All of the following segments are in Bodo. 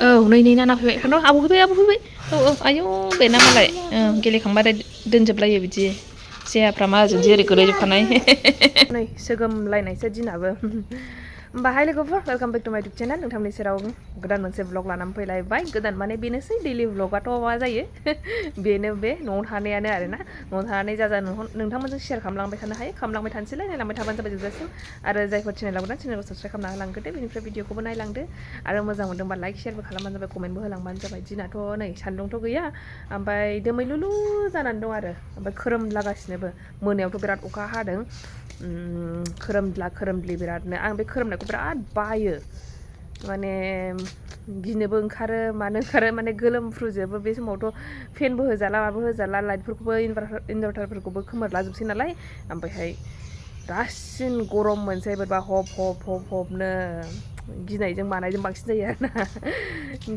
नै नाना फैबाय खान' आबौ फैबाय आयौ बेना मालाय गेलेखांबाथाय दोनजोबलायो बिदि जेहाफ्रा माजों जेरै गोलैजोबखानाय नै सोगोमलायनायसो दिनाबो होमबा हाय लोगोफोर वेलकाम बेक टु माय इउटुब चेनेल नोंथांनि सेराव गोदान मोनसे ब्लग लानानै फैलायबाय गोदान माने बेनोसै दैलि ब्लगाथ' मा जायो बेनो बे न'आव थानायानो आरोना न'आव थानानै जा नोंथांमोनजों शेयार खालामलांबाय थानो हायो खालामलांबाय थानोसैलाय नायलांबाय थाबानो जाबाय जोबजासिम आरो जायफोर चेनेलाव गोदान चेनेलखौ साबस्क्राइब खालामना होलांग्रोदो बेनिफ्राय भिडिअखौबो नायलांदो आरो मोजां मोनदोंबा लाइक शेयारबो खालामबानो जाबाय कमेन्टबो होलांबानो जाबाय दिनाथ' नै सान्दुंथ' गैया ओमफ्राय दोमैलुलु जानानै दं आरो ओमफ्राय खोरोमलागासिनोबो मोनायावथ' बिराद अखा हादों खोरोमद्लि बिरादनो आं बे खोरोमनायखौ बिराद बायो माने गिनोबो ओंखारो मानो ओंखारो माने गोलोमफ्रुजोबो बे समावथ' फेनबो होजाला माबो होजाला लाइटफोरखौबो इनभार्टारफोरखौबो खोमोरलाजोबसै नालाय ओमफ्रायहाय दासिन गरम मोनसै बोरैबा हबनो गिनायजों मानायजों बांसिन जायो आरोना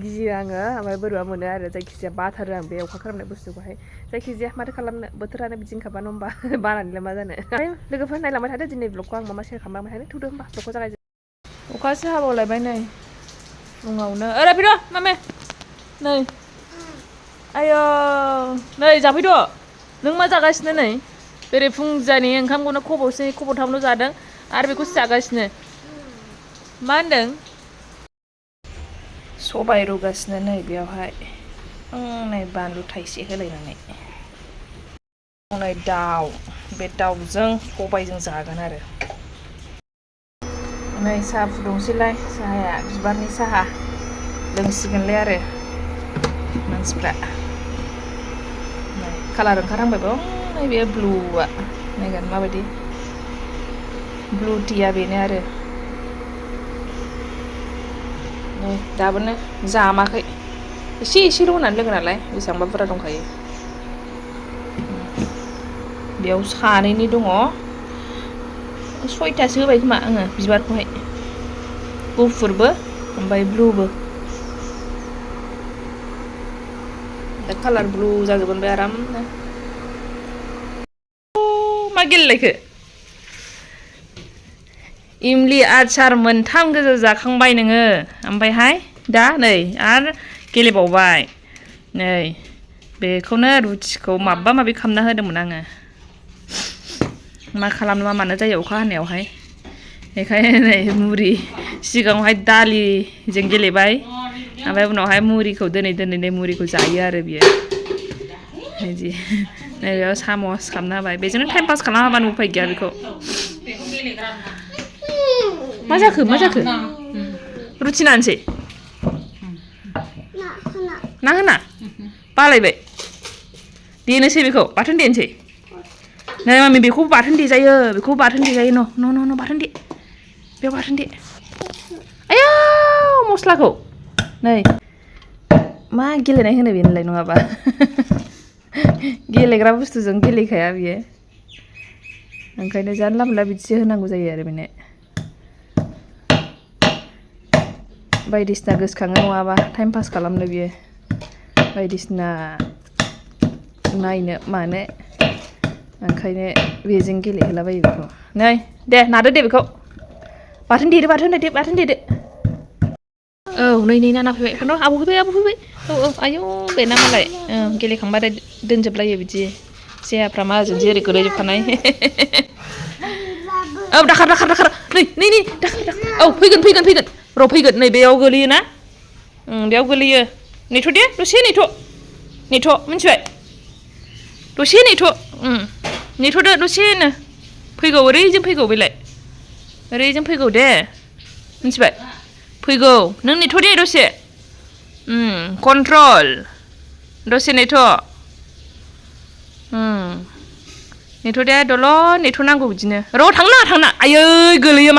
गियो आङो ओमफ्राय बोरैबा मोनो आरो जायखिजाया बाथारो आं बे अखा खोरोमनाय बुस्थुखौहाय जायखिजाया माथो खालामनो बोथोरानो बिदिनोखाबा नङा होमबा बानानैलाय मा जानो लोगोफोर नायलांबाय थादो दिनै ब्लगखौ आं मा शेयार खालामलांबाय थादों थुदो होमबा ब्लगखौ जागायजेन अखासो हाबावलायबाय नै फुङावनो ओरै फैद' मामे नै आयौ नै जाफैद' नों मा जागासिनो नै बेरे फुंजानि ओंखामखौनो खब'थामल' जादों आरो बेखौसो जागासिनो मा होनदों सबाय रुगासिनो नै बेयावहाय नै बानलु थाइसे होलायनानै नै दाउ बे दाउजों सबायजों जागोन आरो नै साहा फुदुंसैलाय साहाया बिबारनि साहा लोंसिगोनलाय आरो मानसिफ्रा नै कालार ओंखारहांबायबो नै बे ब्लुआ नायगोन माबायदि ब्लु टिया बेनो आरो नै दाबोनो जामाखै एसेल' होनानै लोगो नालाय बेसेबांबा बुरजा दंखायो बेयाव सानैनि दङ 6थासो होबाय खोमा आङो बिबारखौहाय गुफुरबो ओमफ्राय ब्लुबो दा कालार ब्लु जाजोबगोन बे आरामनो मा गेलेलायखो इमलि आचार 3 गोजौ जाखांबाय नोङो ओमफ्रायहाय दा नै आरो गेलेबावबाय नै बेखौनो रुटिखौ माबा माबि खालामना होदोंमोन आङो मा खालामनो मा मानो जायो अखा हानायावहाय बेखायनो नै मुरि सिगाङावहाय दालिजों गेलेबाय ओमफ्राय उनावहाय मुरिखौ दोनै मुरिखौ जायो आरो बियो बिदि नै बेयाव सामस खालामना होबाय बेजोंनो टाइम पास खालामना होबानो उफाय गैया बेखौ मा जाखो रुटि नानोसै ना होना बालायबाय देनोसै बेखौ बाथोन देनोसै नै मामि बेखौ बाथोन देजायो न' बाथोन दे बेयाव बाथोन दे आयौ मस्लाखौ नै मा गेलेनाय होनो बेनोलाय नङाबा गेलेग्रा बुस्थुजों गेलेखाया बियो ओंखायनो जानला मोनला बिदिसो होनांगौ जायो आरो बेनो बायदिसिना गोसोखाङो नङाबा टाइम पास खालामनो बियो बायदिसिना नायनो मानो ओंखायनो बेजों गेलेहोलाबायो बेखौ नै दे नादो दे बेखौ बाथोन देदो नै नाना फैबाय खान' आबौ फैबाय आयौ बेना मालाय गेलेखांबाथाय दोनजोबलायो बिदि जेहाफ्रा माजों जेरै गोलैजोबखानाय दाखार नै दाखार फैगोन र' फैगोन नै बेयाव गोलैयोना बेयाव गोलैयो नेथ' दे दसे नेथ' मिन्थिबाय दसे नेथ'दो दसेनो फैगौ ओरैजों फैगौ बेलाय ओरैजों फैगौ दे मिन्थिबाय फैगौ नों नेथ' दे दसे कन्ट्रल दसे नेथ' दे दल' नेथ' नांगौ बिदिनो र' थांना आयै गोलैयो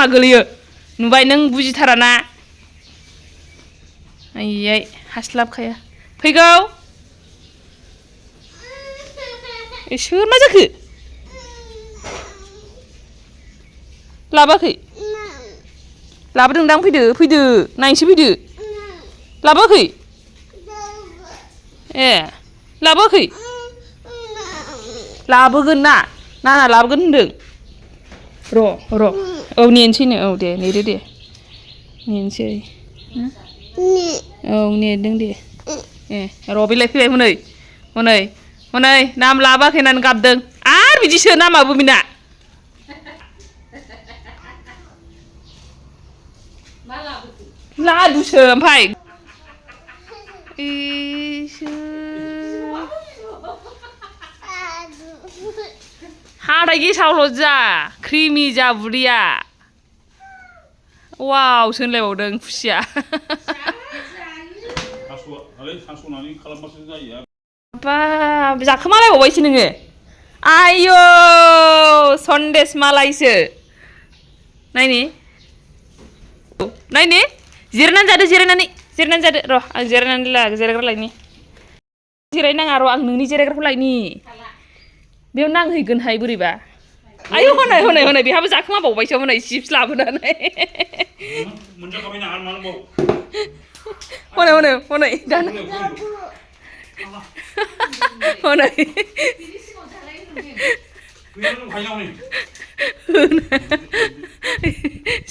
नुबाय नों बुजिथारा ना आयै हास्लाबखाया फैगौ सोर मा जाखो लाबोआखै लाबोदोंदां फैदो नायनोसै फैदो लाबोआखै ए लाबोआखै लाबोगोन नाना लाबोगोन होनदों र' नेनोसैनो दे नेदो दे नेनोसै औ नेदों दे र' बिलाइ फैबाय हनै नाम लाबाखै होननानै गाबदों आरो बिदिसो नामाबो बिना लादुसो ओमफ्राय हाथाय गेसावल' जा क्रिमि जा बुरिया वाव सोनलायबावदों खुसिया बाब जाखोमालायबावबायसो नोङो आयौ सन्देस मालायसो नायनि जिरायनानै जादो जिरायनानै जादो र' आं जिरायग्रा लायनि जिरायनाङा र' आं नोंनि जिरायग्राखौ लायनि बेयाव नांहैगोनहाय बोरैबा आयौ हनै बेहाबो जाखोमाबावबायसो हनै चिप्स लाबोनानै हनै दाना हनै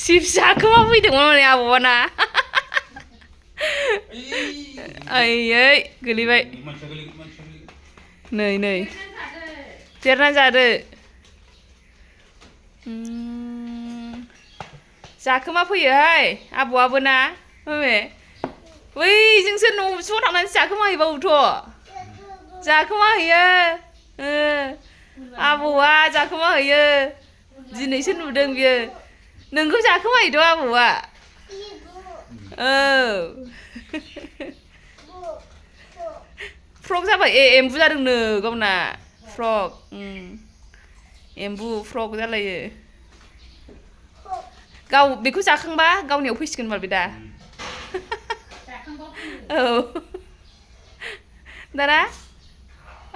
चिप्स जाखोमा फैदोंमोन हनै आब'ना आयै गोलैबाय नै देरनानै जादो जाखोमा फैयोहाय आब'आबो ना बैजोंसो न'सिङाव थांनानैसो जाखोमाहैबावोथ' जाखोमाहैयो आबौआ जाखोमाहैयो दिनैसो नुदों बियो नोंखौ जाखोमाहैदों आबौआ फ्रक जाबाय एम्बु जादोंनो गावना फ्रक एम्बु फ्रक जालायो गाव बेखौ जाखांबा गावनियाव फैसिगोन बाल बे दा औ दाना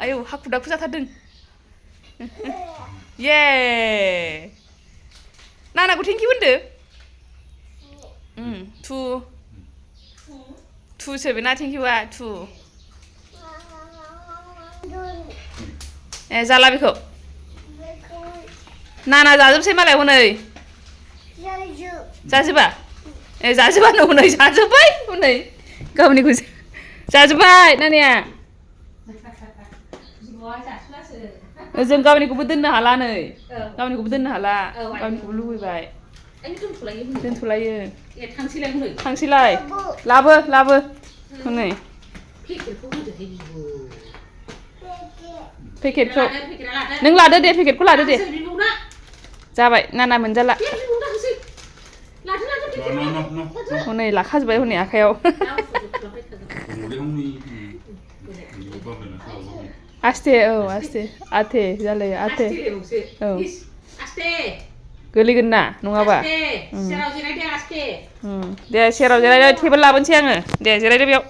आयौ हाखु दाखु जाथारदों ये नानाखौ थेंकिउ होनदो टुसो बेना थेंकिउआ टु जाला बेखौ नाना जाजोबसै मालाय हनै जाजोबा जाजोबानो हनै जाजोब्बाय हनै गावनिखौ जाजोब्बाय नानाया जों गावनिखौबो दोननो हाला नै गावनिखौबो दोननो हाला गावनिखौबो लुबैबाय दोनथ'लायो थांसैलाय लाबो हनै पेकेटखौ नों लादो दे पेकेटखौ लादो दे जाबाय नाना मोनजाला हनै लाखाजोब्बाय हनै आखायाव आस्थे आथे जालायो आथे औ गोलैगोन ना नङाबा दे सेराव जिरायदो टेबोल लाबोनोसै आङो दे जिरायदो बेयाव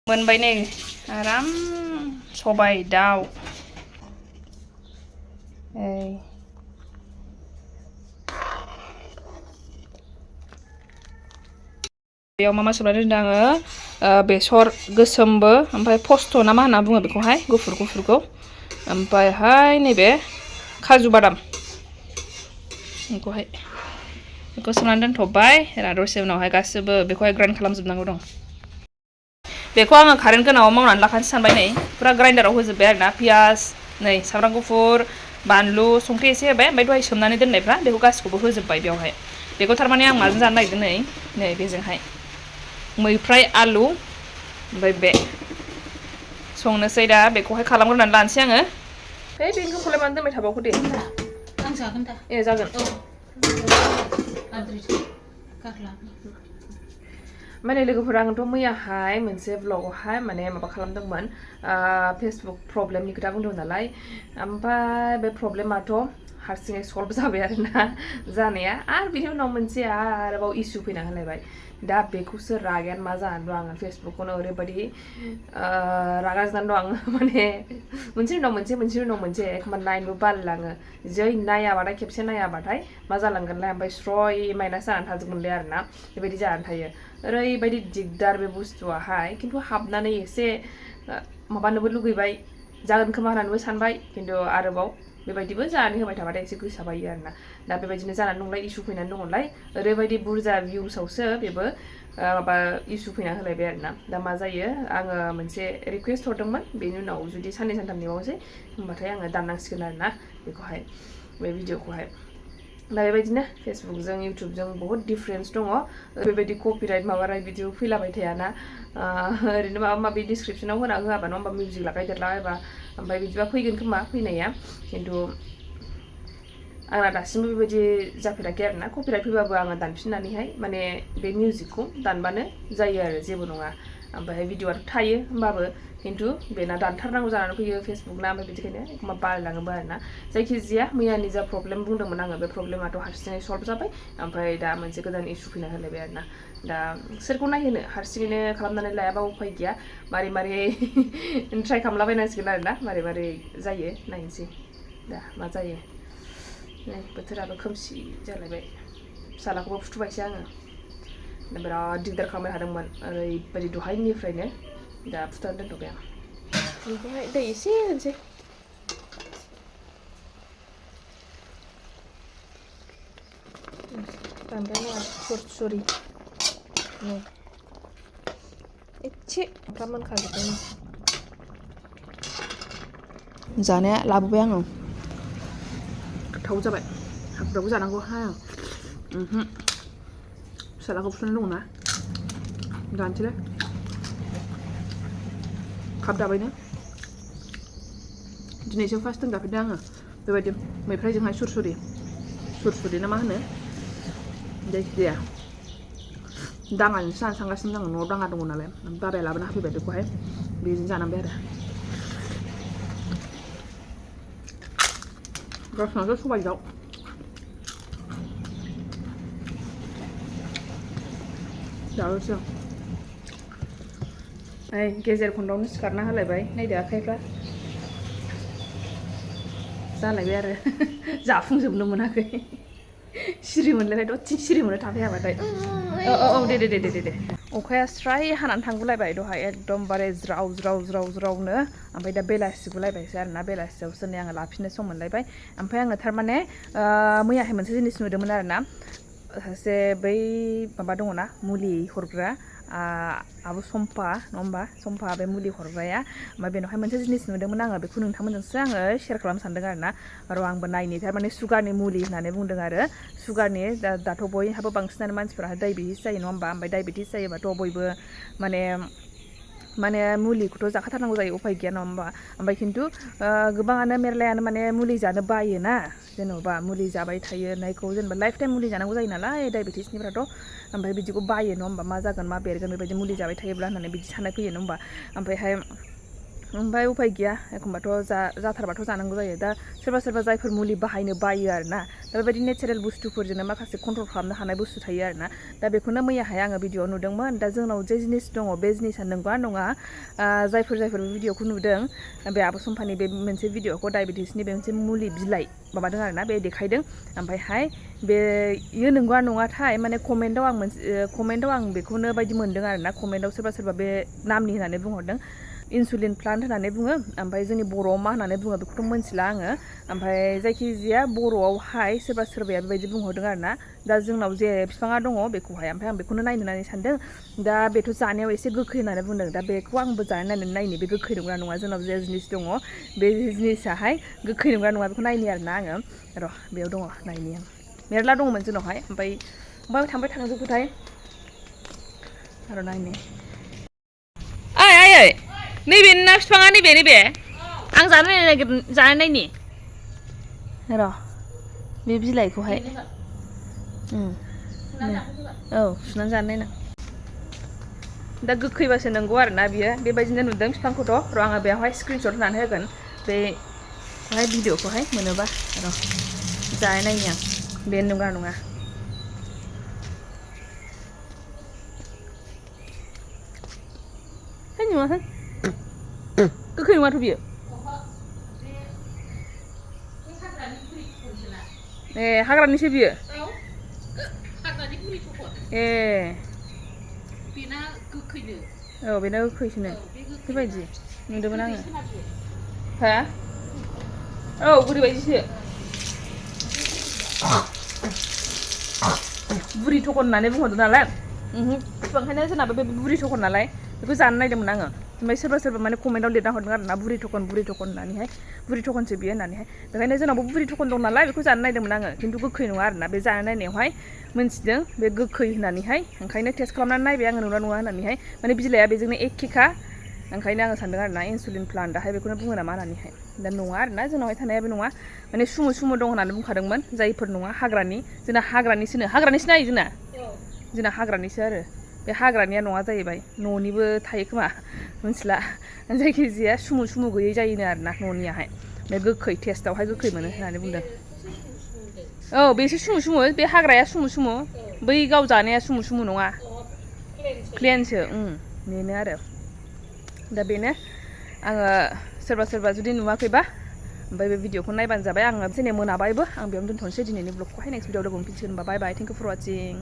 मोनबाय नै आराम सबाय दाउ बेयाव मा सोमनानै दोनदों आङो बेसर गोसोमबो ओमफ्राय पस्ट' ना मा होनना बुङो बेखौहाय गुफुरखौ ओमफ्रायहाय नैबे काजु बादाम बेखौ सोमनानै दोनथ'बाय दसे उनावहाय गासिबो बेखौहाय ग्राइन्ड खालामजोबनांगौ दं बेखौ आङो कारेन्ट गोनाङाव मावनानै लाखानोसै सानबाय नै फुरा ग्राइन्डाराव होजोब्बाय आरोना पियास नै सामब्राम गुफुर बानलु संख्रि एसे होबाय ओमफ्राय दहाय सोमनानै दोननायफ्रा बेखौ गासिखौबो होजोब्बाय बेवहाय बेखौ थारमाने आं माजों जानो नागिरदों नै बेजोंहाय मैफ्राय आलु ओमफ्राय बे संनोसै दा बेखौहाय खालामग्रोनानै लानोसै आङो बे ओंखामखौलाय मानो दोनबाय थाबावखो दे आं जागोन दा जागोन माने लोगोफोरा आंथ' मैयाहाय मोनसे ब्लगावहाय माने माबा खालामदोंमोन फेसबुक प्रब्लेमनि खोथा बुंदों नालाय ओमफ्राय बे प्रब्लेमाथ' हारसिङै सल्भ जाबाय आरोना जानाया आरो बिनि उनाव मोनसे आरोबाव इसु फैना होलायबाय दा बेखौसो रागायानो मा जानानै दं आङो फेसबुकखौनो ओरैबायदि रागा जोंनानै दं आङो माने मोनसे उनाव मोनसे एखमबा नायनोबो बालायलाङो जै नायाबाथाय खेबसे नायाबाथाय मा जालांगोनलाय ओमफ्राय स्रय माइनास जानानै थाजोबगोनलाय आरोना बेबायदि जानानै थायो ओरैबायदि दिगदार बे बुस्थुआहाय खिन्थु हाबनानै एसे माबानोबो लुगैबाय जागोन खोमा होननानैबो सानबाय खिन्थु आरोबाव बेबायदिबो जानानै होबाय थाबाथाय एसे गोसाबायो आरोना दा बेबायदिनो जानानै दंलाय इसु फैनानै दङलाय ओरैबायदि बुरजा भिउसावसो बेबो माबा इसु फैना होलायबाय आरोना दा मा जायो आङो मोनसे रिकुवेस्ट हरदोंमोन बेनि उनाव जुदि साननै सानथाम नेबावनोसै होमबाथाय आङो दाननांसिगोन आरोना बेखौहाय बे भिडिअखौहाय दा बेबायदिनो फेसबुकजों इउटुबजों बहुत डिफारेन्स दङ बेबायदि कपिराइट माबा राइट बिदि फैलाबाय थायाना ओरैनो माबा माबि डिसक्रिपसनाव होना होआबा नङा होमबा मिउजिक लागायदेरलाबायबा ओमफ्राय बिदिबा फैगोन खोमा फैनाया खिन्थु आंना दासिमबो बेबायदि जाफेराखै आरोना कपिराइट फैबाबो आङो दानफिननानैहाय माने बे मिउजिकखौ दानबानो जायो आरो जेबो नङा ओमफ्राय भिडिअआथ' थायो होमबाबो खिन्थु बेना दानथारनांगौ जानानै फैयो फेसबुकना ओमफ्राय बिदिखायनो एखमबा बालायलाङोबो आरोना जायखिजाया मैयानि जा प्रब्लेम बुंदोंमोन आङो बे प्रब्लेमाथ' हारसिङै सल्भ जाबाय ओमफ्राय दा मोनसे गोदान इसु फैना होलायबाय आरोना दा सोरखौ नायहोनो हारसिङैनो खालामनानै लायाबा उफाय गैया मारै मारै ट्राइ खालामलाबायनांसिगोन आरोना मारै मारै जायो नायनोसै दा मा जायो नै बोथोराबो खोमसि जालायबाय फिसालाखौबो फुथुबायसो आङो दा बिराद दिगदार खालामबाय थादोंमोन ओरैबायदि दहायनिफ्रायनो दा फुथुनानै दोनथ'बाय आं बेखौहाय दै एसे होनोसै बांद्राय नाङा सरि एसे ओंखाम मोनखाजोब्बाय जानाया लाबोबाय आङो गोथाव जाबाय हाब्राबो जानांगौ हाय फिसालाखौ फुथुनानै दङ ना जानोसैलाय खाब दाबायनो दिनैसो फार्स्ट टाइम जाफेरदों आङो बेबायदि मैफ्रायजोंहाय सुरसुरि ना मा होनो जायखिजाया दाङाजोंसो जानो सानगासिनो आङो न'आव दाङा दङ नालाय बाबाया लाबोना होफैबाय बेखौहाय बेजों जानांबाय आरो गावसोरनाथ' सबाय दाउ जाबोसै आं गेजेर खन्दावनो सिखारना होलायबाय नायदो आखाइफ्रा जालायबाय आरो जाफुंजोबनो मोनाखै सिरि मोनलायबाय दसे सिरि मोनो थाफैयाबाथाय औ दे अखाया स्राय हानानै थांगुलायबाय दहाय एकदमबारे ज्राव ज्रावनो ओमफ्राय दा बेलासिगुलायबायसो आरोना बेलासियावसो नै आङो लाफिननो सम मोनलायबाय ओमफ्राय आङो थारमाने मैयाहाय मोनसे जिनिस नुदोंमोन आरोना सासे बै माबा दङना मुलि हरग्रा आबो चम्पा नङा होमबा चम्पा बे मुलि हरग्राया ओमफ्राय बेनावहाय मोनसे जिनिस नुदोंमोन आङो बेखौ नोंथांमोनजोंसो आङो शेयार खालामनो सानदों आरोना र' आंबो नायनि थारमाने सुगारनि मुलि होननानै बुंदों आरो सुगारनि दाथ' बयहाबो बांसिनानो मानसिफोरा डायबेटिस जायो नङा होमबा ओमफ्राय डायबेटिस जायोबाथ' बयबो माने मुलिखौथ' जाखाथारनांगौ जायो उफाय गैया नङा होमबा ओमफ्राय खिन्थु गोबाङानो मेरलायानो माने मुलि जानो बायोना जेन'बा मुलि जाबाय थायो नायखौ जेनेबा लाइफ टाइम मुलि जानांगौ जायो नालाय डायबेटिसनिफ्राथ' ओमफ्राय बिदिखौ बायो नङा होमबा मा जागोन मा बेरगोन बेबायदि मुलि जाबाय थायोब्ला होननानै बिदि साननाय फैयो नङा होमबा ओमफ्राय उफाय गैया एखमबाथ' जाथारबाथ' जानांगौ जायो दा सोरबा जायफोर मुलि बाहायनो बायो आरोना दा बेबायदि नेचारेल बुस्थुफोरजोंनो माखासे कन्ट्रल खालामनो हानाय बुस्थु थायो आरोना दा बेखौनो मैयाहाय आङो भिडिअआव नुदोंमोन दा जोंनाव जे जिनिस दङ बे जिनिसा नंगौना नङा जायफोर बे भिडिअखौ नुदों बे आब' चम्पानि बे मोनसे भिडिअखौ डायबेटिसनि बे मोनसे मुलि बिलाइ माबादों आरोना बे देखायदों ओमफ्रायहाय बेयो नंगौना नङाथाय माने कमेन्टआव आं बेखौनो बायदि मोन्दों आरोना कमेन्टआव सोरबा बे नामनि होननानै बुंहरदों इनसुलिन प्लान्ट होननानै बुङो ओमफ्राय जोंनि बर'आव मा होननानै बुङो बेखौथ' मोनथिला आङो ओमफ्राय जायखिजाया बर'आवहाय सोरबाया बेबायदि बुंहरदों आरोना दा जोंनाव जे बिफाङा दङ बेखौहाय ओमफ्राय आं बेखौनो नायनो सानदों दा बेथ' जानायाव एसे गोखै होननानै बुंदों दा बेखौ आंबो जानानै नायनो बे गोखै नंगौना नङा जोंनाव जे जिनिस दङ बे जिनिसाहाय गोखै नंगौना नङा बेखौ नायनि आरोना आङो र' बेयाव दङ नायनि आं मेरला दङमोन जोंनावहाय ओमफ्राय थांबाय थांजोबखोथाय र' नायनि ओइ नैबे ना बिफाङा नैबे आं जानाय नायनि र' बे बिलाइखौहाय औ सुनानै जानो नायनां दा गोखैबासो नंगौ आरोना बियो बेबायदिनो नुदों बिफांखौथ' र' आङो बेयावहाय स्क्रिनशट होनानै होगोन बेहाय भिडिअखौहाय मोनोबा र' जानाय नायनि आं बे नंगौना नङा नुवाखै गोखै नङाथ' बियो ए हाग्रानिसो बियो ए बेना गोखैनो औ बेना गोखैसोनो बेबायदि नुदोंमोन आङो हा औ बोरैबायदिसो बुरि थखन होननानै बुंहरदों नालाय मिथिबा ओंखायनो जोंनाबो बे बुरि थखन नालाय बेखौ जानो नायदोंमोन आङो ओमफ्राय सोरबा माने कमेन्टआव लिरना हरदों आरो ना बुरि थखन होननानैहाय बुरि थखनसो बियो होननानैहाय बेखायनो जोंनावबो बुरि थखन दं नालाय बेखौ जानो नायदोंमोन आङो खिन्थु गोखै नङा आरोना बे जानो नायनायावहाय मोनथिदों बे गोखै होननानैहाय ओंखायनो टेस्ट खालामनानै नायबाय आङो नङा होननानैहाय माने बिलाइआ बेजोंनो एखेखा ओंखायनो आङो सानदों आरोना इनसुलिन प्लान्ट दाहाय बेखौनो बुङो नामा होननानैहाय दा नङा आरोना जोंनावहाय थानाया बे नङा माने सुमु दं होननानै बुंखादोंमोन जायफोर नङा हाग्रानि जोंना हाग्रानिसो नायो जोंना हाग्रानिसो आरो बे हाग्रानिया नङा जाहैबाय न'निबो थायो खोमा मिथिला जायखिजाया सुमु गैयै जायोनो आरोना न'नियाहाय बे गोखै टेस्टआवहाय गोखै मोनो होननानै बुंदों औ बेसो सुमु बे हाग्राया सुमु बै गाव जानाया सुमु नङा प्लेनसो बेनो आरो दा बेनो आङो सोरबा जुदि नुवाखैबा ओमफ्राय बे भिडिअखौ नायबानो जाबाय आङो जेने मोनाबायबो आं बेयावनो दोनथ'नोसै दिनैनि ब्लगखौहाय नेक्स्ट भिडिअ लोगो मोनफिनसिगोन होनबा बाय बाय थेंक इउ फर वाचिं